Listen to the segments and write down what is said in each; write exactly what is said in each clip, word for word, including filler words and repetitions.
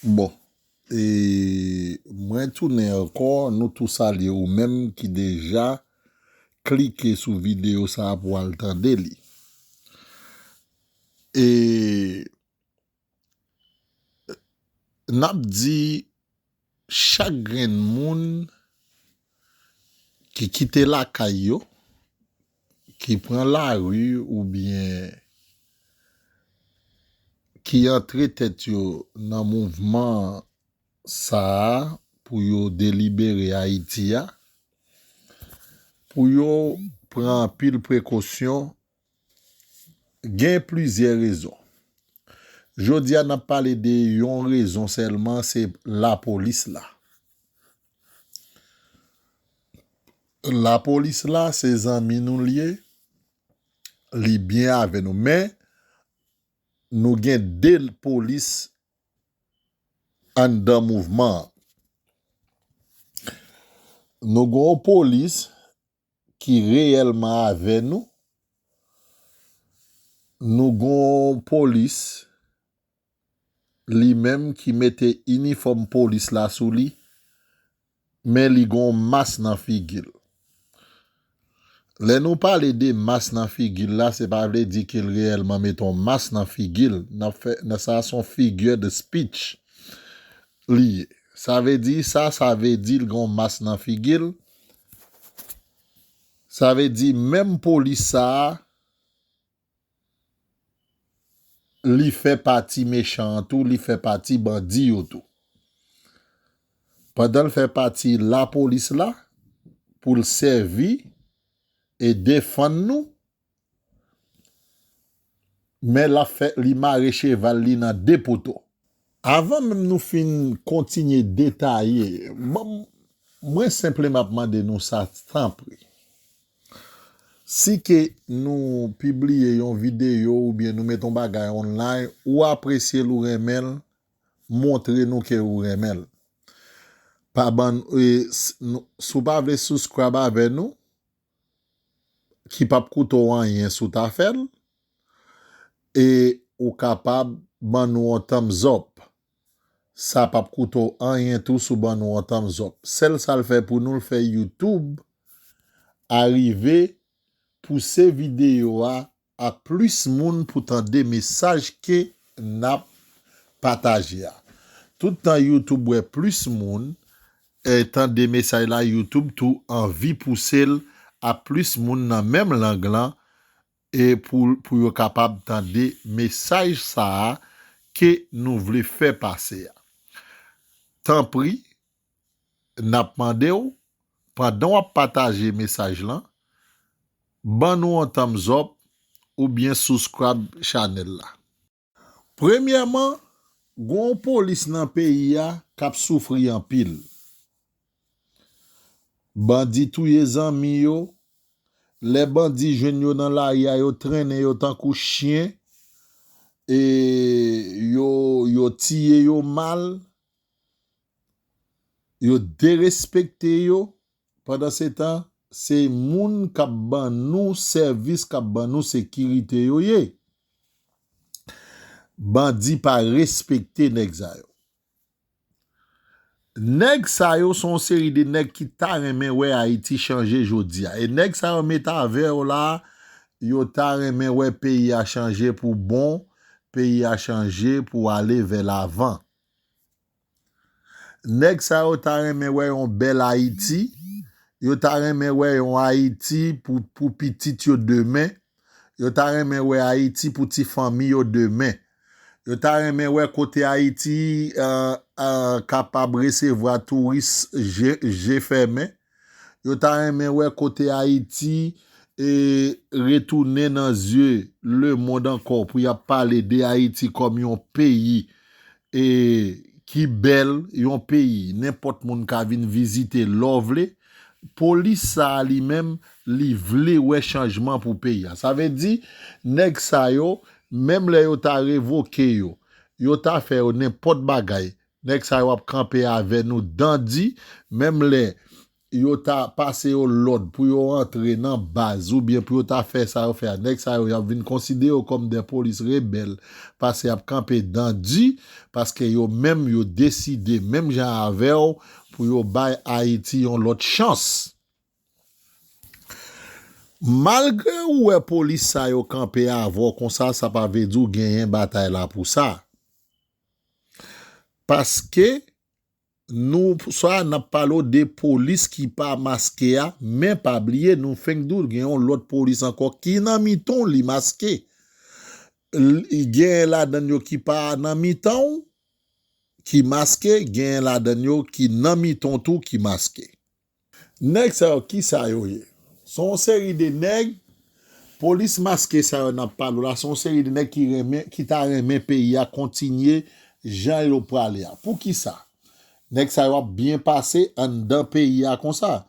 Bon, e mwen tounen ankò, nou tou salye ou menm ki deja klike sou videyo sa a pou al tande li. E n ap di chak grenn moun ki kite lakay yo, ki pran lari oubyen ki antre tèt yo nan mouvman sa a pou yo delibere Ayiti a, pou yo pran anpil prekosyon, gen plizyè rezon. Jodi a, n ap pale de yon rezon sèlman, se lapolis la. Lapolis la, se zanmi nou l ye, li byen avè nou. Men, nou gen de polis anndan mouvman an. Nou gen yon polis ki reyèlman avè nou. Nou gen yon polis, li menm, ki mete inifòm polis la sou li, men li gen yon mas nan figi l. Lè nou pale de mas nan figi l la, se pa vle di ke l reyèlman mete yon mas nan figi l. N ap fè, nan sa, se yon figure de speech li ye. Sa vle di sa, sa vle di l gen yon mas nan figi l. Sa vle di menm polis sa a, li fè pati mechan an tou, li fè pati bandi yo tou. Pandan l fè pati lapolis la, pou l sèvi e defann nou, men l ap fè, li mare cheval li nan de poto. Avan menm nou fin kontinye detaye, ban m, mwen senpleman ap mande nou sa, tanpri. Si ke nou pibliye yon videyo oubyen nou mete yon bagay online, ou apresye l, ou renmen l, montre nou ke ou renmen l. Pa ban, e, s-, nou, si w pa vle subscribe avè nou, ki p ap koute w anyen si w ta fè l, e ou kapab ban nou yon thumbs up. Sa p ap koute w anyen tou si w ban nou yon thumbs up. Sèl sa l fè pou nou, l fè YouTube arive pouse videyo a a plis moun pou tande mesaj ke n ap pataje a. Tout tan YouTube wè plis moun, e, tande mesaj la, YouTube tou anvi pouse l a plis moun nan menm lang lan, e pou, pou yo kapab tande mesaj sa a ke nou vle fè pase a. Tanpri, n ap mande w, pandan w ap pataje mesaj lan, ban nou yon thumbs up oubyen subscribe chanèl la. Premyèman, gen yon polis nan peyi a k ap soufri anpil. Bandi touye zanmi yo. Lè bandi jwenn yo nan lari a, yo trennen yo tankou chen. E yo, yo tiye yo mal. Yo derespekte yo. Pandansetan, se moun k ap ban nou sèvis, k ap ban nou sekirite yo ye. Bandi pa respekte nèg sa yo. Nèg sa yo se yon seri de nèg ki ta renmen wè Ayiti chanje jodi a. E nèg sa yo met avè w la, yo ta renmen wè peyi a chanje pou bon, peyi a chanje pou ale vè lavan. Nèg sa yo ta renmen wè yon bèl Ayiti, yo ta renmen wè yon Ayiti pou, pou pitit yo demen, yo ta renmen wè Ayiti pou ti fanmi yo demen. Yo ta renmen wè kote Ayiti, e, e, kapab resevwa touris je, je fèmen. Yo ta renmen wè kote Ayiti, e, retounen nan zye lemonn ankò pou y ap pale de Ayiti kòm yon peyi, e, ki bèl, yon peyi nenpòt moun ka vin vizite lè w vle. Polis sa a li menm, li vle wè chanjman pou peyi a. Sa vle di, nèg sa yo, menm lè yo ta revoke yo, yo ta fè yo nenpòt bagay, nèg sa yo ap kanpe avè nou dan di, menm lè yo ta pase yo lòd pou yo antre nan baz oubyen pou yo ta fè sa yo fè a, nèg sa yo, y ap vin konsidere yo kòm de polis rebèl, paske y ap kanpe dan di, paske yo menm yo deside, menm jan avè w, pou yo bay Ayiti yon lòt chans. Malgre ou wè polis sa yo kanpe avè w konsa, sa pa vle di w genyen batay la pou sa. Paske nou sa n ap pale w de polis ki pa maske a, men pa bliye nou fenk di w gen yon lòt polis ankò ki nan mitan w li maske. L- Genyen ladann yo ki pa nan mitan w ki maske, genyen ladann yo ki nan mitan w tou ki maske. Nèg sa yo, ki sa yo ye? Se yon seri de nèg, polis maske sa yo n ap pale w la, se yon seri de nèg ki renmen, ki ta renmen peyi a kontinye jan yo prale a. Poukisa? Nèg sa yo ap byen pase anndan peyi a konsa.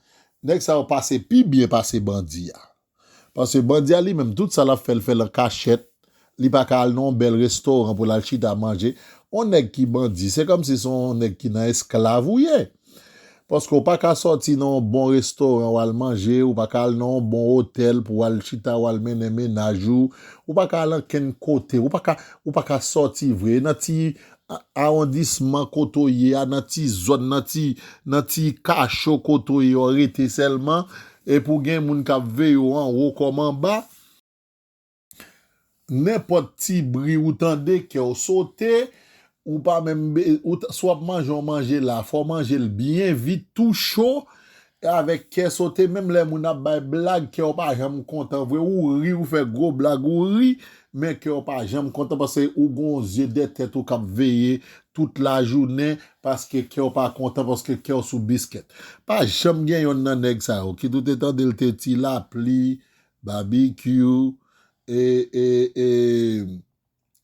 Nèg sa yo pase pi byen pase bandi a. Paske bandi a li menm, tout sa l ap fè, l fè l an kachèt. Li pa ka al nan yon bèl restoran pou l al chita manje. Yon nèg ki bandi, se kòmsi se yon nèg ki nan esklav ou ye. Paske w pa ka sòti nan yon bon restoran w al manje, ou pa ka al nan yon bon otèl pou w al chita, w al mennen mennaj ou, ou pa ka al ankenn kote, ou pa ka, ou pa ka sòti vre. Nan ti a- awondisman kote w ye a, nan ti zòn, nan ti, nan ti kacho kote w ye, w rete sèlman, epi w gen moun k ap veye w anwo kòm anba. Nenpòt ti bri ou tande, kè w sote, ou pa menm be- ou t- si w ap manje yon manje la, fò w manje l byen vit, tou cho, avèk kè sote, menm lè moun ap bay blag, kè w pa janm kontan vre, ou ri, ou fè gwo blag, ou ri, men kè w pa janm kontan, paske ou gon zye dèyè tèt ou k ap veye tout lajounen, paske kè w pa kontan, paske kè w sou biskèt. Pa janm gen yonn nan nèg sa yo, kit ou te tande l te Ti Lapli, Babikyou, e, e, e,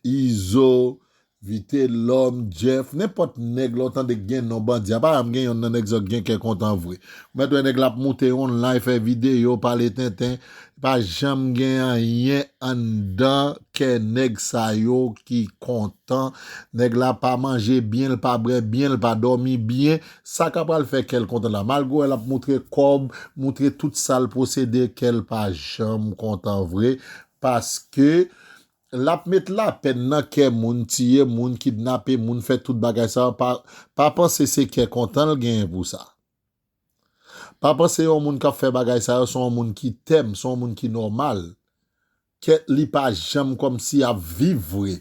Izo, Vitelòm, Jeff, nenpòt nèg la w tande k gen non bandi a, pa janm gen yonn nan nèg sa yo k gen kè kontan vre. Ou mèt wè nèg la ap moute online, fè videyo, pale tenten, pa janm gen anyen anndan kè nèg sa yo ki kontan. Nèg la pa manje byen, l pa bwè byen, l pa dòmi byen. Sa k ap pral fè kè l kontan la? Malgre w wè l ap moutre kòb, moutre tout sa l posede, kè l pa janm kontan vre. Paske l ap met lapèn nan kè moun, tiye moun, kidnape moun, fè tout bagay sa yo, pa, pa panse se kè kontan l genyen pou sa. Pa panse yon moun k ap fè bagay sa yo se yon moun ki tèm, se yon moun ki nòmal. Kè li pa janm kòmsi ap viv vre.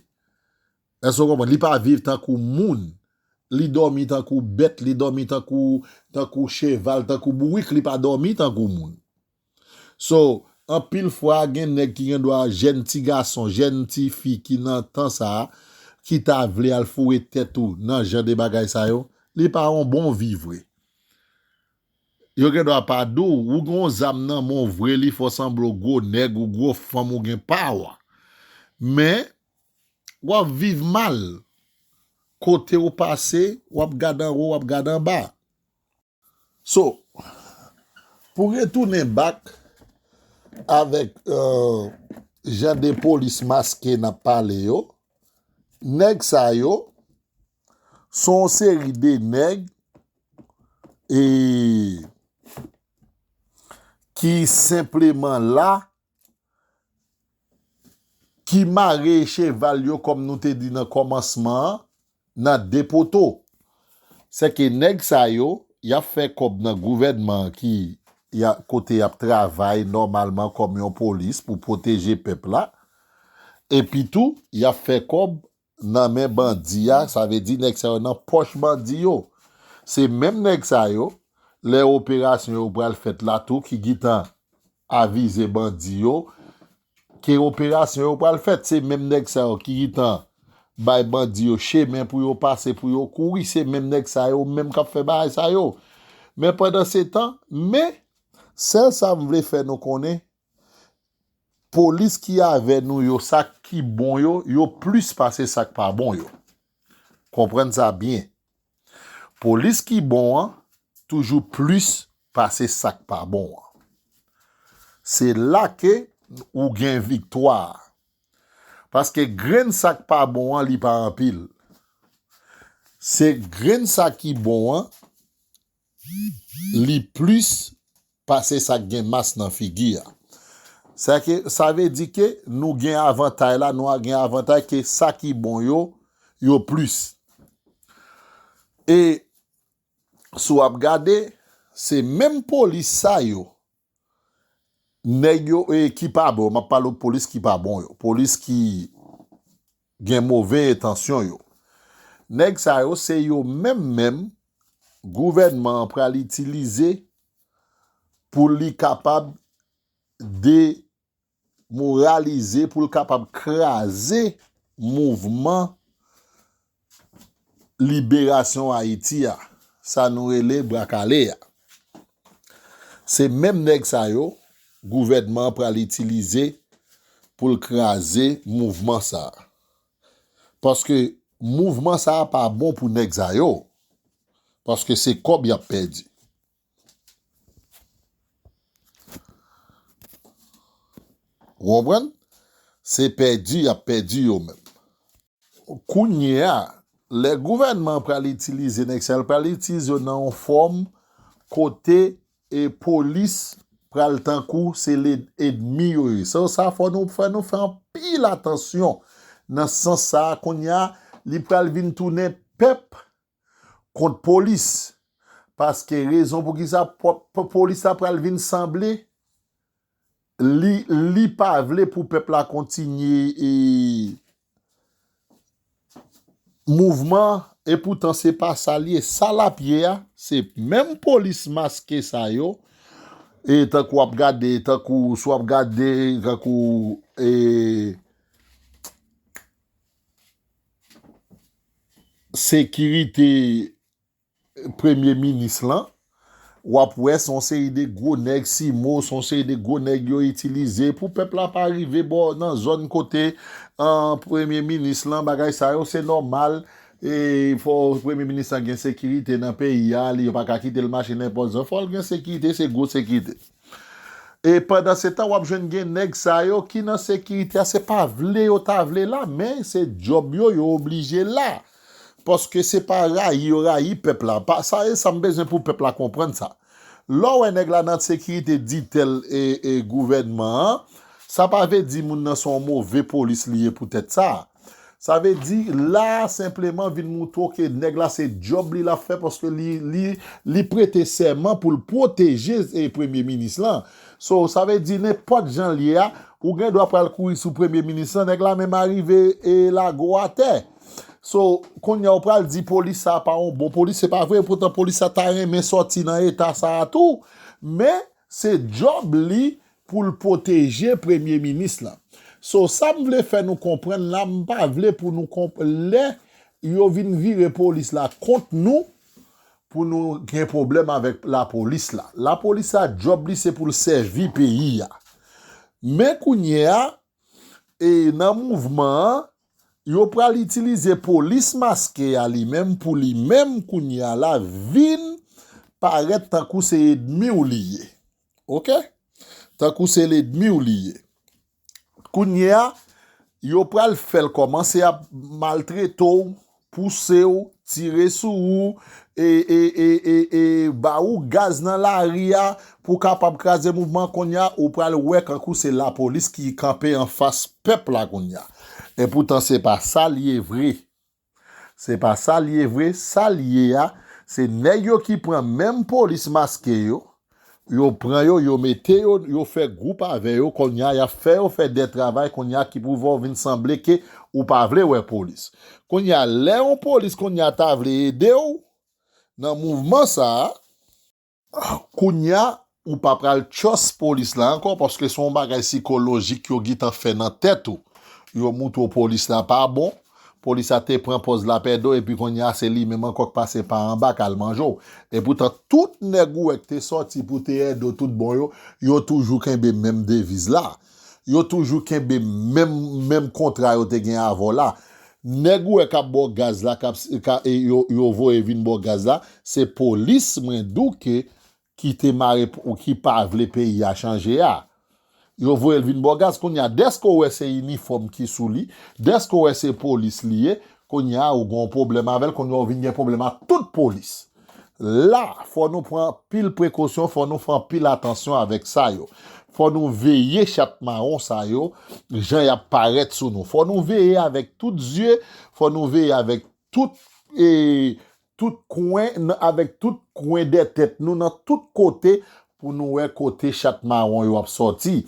Èske w konprann? Li pa viv tankou moun. Li dòmi tankou bèt, li dòmi tankou, tankou cheval, tankou bourik, li pa dòmi tankou moun. So, anpil fwa, gen nèg ki gen dwa, jèn ti gason, jèn ti fi ki nan tan sa a, ki ta vle al foure tèt ou nan jan de bagay sa yo, li pa yon bon vi vre. Yo gen dwa pa di w, ou gen yon zam nan men w vre, li fè w sanble w gwo nèg, ou gwo fanm, ou gen pawa. Men, w ap viv mal. Kote w pase, w ap gade anwo, w ap gade anba. So, pou retounen back avèk, euh, jan de polis maske n ap pale yo, nèg sa yo, se yon seri de nèg, e, ki senpleman la, ki mare cheval yo, kòm nou te di nan kòmansman an, nan de poto. Sèke nèg sa yo, y ap fè kòb nan gouvènman an ki, y a, kote y ap travay nòmalman kòm yon polis pou pwoteje pèp la. Epi tou, y ap fè kòb nan men bandi a, sa vle di nèg sa yo nan pòch bandi yo. Se menm nèg sa yo, lè operasyon yo pral fèt la tou, ki gentan avize bandi yo ke operasyon yo pral fèt. Se menm nèg sa yo ki gentan bay bandi yo chemen pou yo pase, pou yo kouri. Se menm nèg sa yo menm k ap fè bagay sa yo. Men pandansetan, men, sèl sa m vle fè nou konnen, polis ki avè nou yo, sa ki bon yo, yo plis pase sa k pa bon yo. Konprann sa byen. Polis ki bon an, toujou plis pase sa k pa bon an. Se la ke ou gen viktwa a. Paske grenn sa k pa bon an, li pa anpil. Se grenn sa ki bon an, li plis pase sa k gen mas nan figi a. Sa ke, sa vle di ke nou gen avantay la, nou a gen avantay ke sa ki bon yo, yo plis. E si w ap gade, se menm polis sa yo, nèg yo e, ki pa bon, m ap pale w polis ki pa bon yo, polis ki gen move entansyon yo. Nèg sa yo, se yo menm menm gouvènman an pral itilize pou li kapab demoralize, pou l kapab kraze mouvman liberasyon Ayiti a, sa nou rele bwa kale a. Se menm nèg sa yo, gouvènman an pral itilize pou l kraze mouvman sa a. Paske mouvman sa a pa bon pou nèg sa yo. Paske se kòb y ap pèdi. Ou konprann? Se pèdi y ap pèdi yo menm. Kounye a, lè gouvènman an pral itilize nèg sa yo, l pral itilize yo nan yon fòm kote e polis pral tankou se lè, ènmi yo ye. So, sa fò nou fè, nou fè anpil atansyon nan sans sa a. Kounye a, li pral vin tounen pèp kont polis. Paske rezon pou ki sa po-, po-, polis la pral vin sanble li, li pa vle pou pèp la kontinye e mouvman, epoutan se pa sa l ye. Sa l ap ye a, se menm polis maske sa yo, e tankou w ap gade, tankou si w ap gade, tankou e, sekirite premye minis lan, w ap wè se yon seri de gwo nèg simo, se yon seri de gwo nèg yo itilize pou pèp la pa rive bò nan zòn kote an premye minis lan, bagay sa yo se nòmal. E fò premye minis lan gen sekirite nan peyi a, li yo pa ka kite l mache nenpòt zòn, fò l gen sekirite, se gwo sekirite. E pandan se tan, w ap jwenn gen nèg sa yo ki nan sekirite a, se pa vle yo ta vle la, men se djòb yo, yo oblije la. Paske se pa rayi yo rayi pèp la. Pa, sa e sa m bezwen pou pèp la konprann sa. Lè w wè nèg la nan sekirite ditèl e, e gouvènman an, sa pa vle di moun nan se yon move polis li ye poutèt sa. Sa vle di, la a senpleman vin moutre w ke nèg la se djòb li l ap fè paske li, li, li prete sèman pou l pwoteje e premye minis lan. So, sa vle di, nenpòt jan l ye a, ou gen dwa pral kouri sou premye minis lan, nèg la menm arive e lage w atè. So, kounye a ou pral di polis sa a pa yon bon polis, se pa vre, poutan polis sa ta renmen sòti nan eta sa a tou, men se djòb li pou l pwoteje premye minis lan. So, sa m vle fè nou konprann la, m pa vle pou nou konp-, lè yo vin vire polis la kont nou, pou nou gen pwoblèm avèk lapolis la. Lapolis la, djòb li se pou l sèvi peyi a. Men kounye a, e nan mouvman an, yo pral itilize polis maske a li menm pou li menm kounye a la vin parèt tankou se ènmi w li ye. Oke? Tankou se lènmi w li ye. Kounye a, yo pral fè l kòmanse ap maltrete w, pouse w, tire sou ou, e, e, e, e, e ba ou gaz nan lari a pou w kapab kraze mouvman. Kounye a, ou pral wè kankou se lapolis ki kanpe anfas pèp la kounye a. Epoutan, se pa sa l ye vre. Se pa sa l ye vre, sa l ye a, se nèg yo ki pran menm polis maske yo, yo pran yo, yo mete yo, yo fè gwoup avè yo, kounye a, y ap fè yo fè de travay, kounye a, ki pou fè w vin sanble ke ou pa vle wè polis. Kounye a, lè yon polis, kounye a, ta vle ede w nan mouvman sa a, kounye a, ou pa pral trust polis la ankò, paske se yon bagay sikolojik yo gentan fè nan tèt ou. Yo moutre w polis la pa bon, polis la te pran pòz lapèdo, epi kounye a, se li menm ankò k pase pa anba k al manje w. Epoutan, tout nèg ou wè k te sòti pou te ede w tout bon yo, yo toujou kenbe menm deviz la. Yo toujou kenbe menm, menm kontra yo te gen avè w la. Nèg ou wè k ap ba w gaz la, k ap, ka, e yo, yo voye vin ba w gaz la, se polis mwen di w ke ki te mare p-, ou ki pa vle peyi a chanje a. Yo voye l vin ba w gaz, kounye a, dèske w wè se inifòm ki sou li, dèske w wè se polis li ye, kounye a, ou gen yon pwoblèm avè l, kounye a, ou vin gen pwoblèm ak tout polis. la, fò nou pran anpil prekosyon, fò nou fè anpil atansyon avèk sa yo. Fò nou veye chat mawon sa yo, jan y ap parèt sou nou. Fò nou veye avèk tout zye, fò nou veye avèk tout, e, tout kwen, n- avèk tout kwen dè tèt nou, nan tout kote, pou nou wè kote chat mawon yo ap sòti.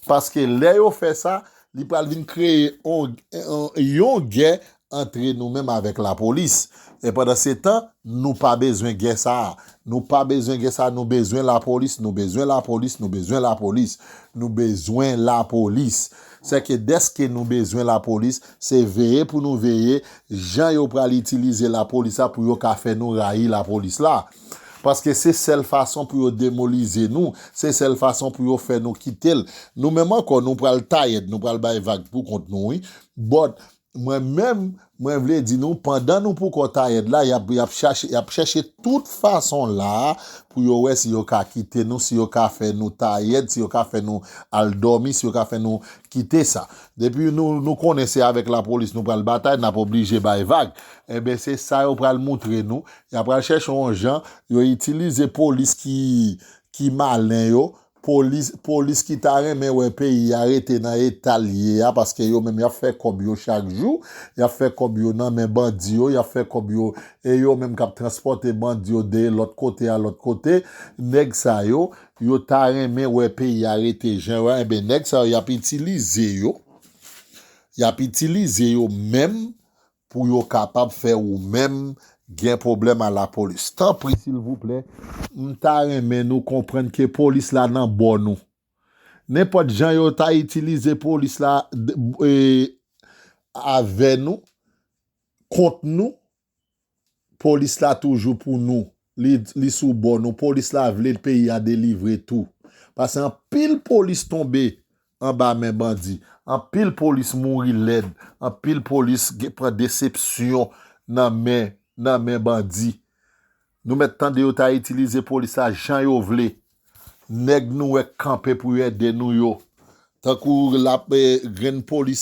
Paske lè yo fè sa, li pral vin kreye on, on, yon gè antre nou menm avèk lapolis. E pandan se tan, nou pa bezwen gè sa a. Nou pa bezwen gè sa a, nou bezwen lapolis, nou bezwen lapolis, nou bezwen lapolis, nou bezwen lapolis. Se ke dèske nou bezwen lapolis, se veye pou nou veye jan yo pral itilize lapolis la pou yo ka fè nou rayi lapolis la. Paske se sèl fason pou yo demolize nou, se sèl fason pou yo fè nou kite l. Nou menm ankò, nou pral tayèd, nou pral bay vag pou kont nou, wi. But, mwen menm, mwen vle di nou, pandan nou poukò tayèd la, y ap, y ap chache, y ap chèche tout fason la pou yo wè si yo ka kite nou, si yo ka fè nou tayèd, si yo ka fè nou al dòmi, si yo ka fè nou kite sa. Depi nou, nou konnen se avèk lapolis nou pral batay, n ap oblije bay vag. Enben, se sa yo pral moutre nou. Y ap pral chèche yon jan, yo itilize polis ki, ki malen yo, polis, polis ki ta renmen wè peyi a rete nan eta l ye a, paske yo menm y ap fè kòb yo chak jou, y ap fè kòb yo nan men bandi yo, y ap fè kòb yo, e yo menm k ap transpòte bandi yo de lòt kote a lòt kote, nèg sa yo, yo ta renmen wè peyi a rete jan yo a, enben nèg sa yo, y ap itilize yo, y ap itilize yo menm pou yo kapab fè ou menm gen pwoblèm a lapolis. Tanpri, silvouplè, m ta renmen nou konprann ke polis la nan bò nou. Nenpòt jan yo ta itilize polis la d- e, avè nou, kont nou, polis la toujou pou nou. Li, li sou bò nou. Polis la vle peyi a delivre tou. Paske anpil polis tonbe anba men bandi. Anpil polis mouri lèd. Anpil polis ge- pran desepsyon nan men, nan men bandi. Nou mèt tande yo ta itilize polis la jan yo vle. Nèg nou wè k kanpe pou yo ede nou yo. Tankou la, e, grenn polis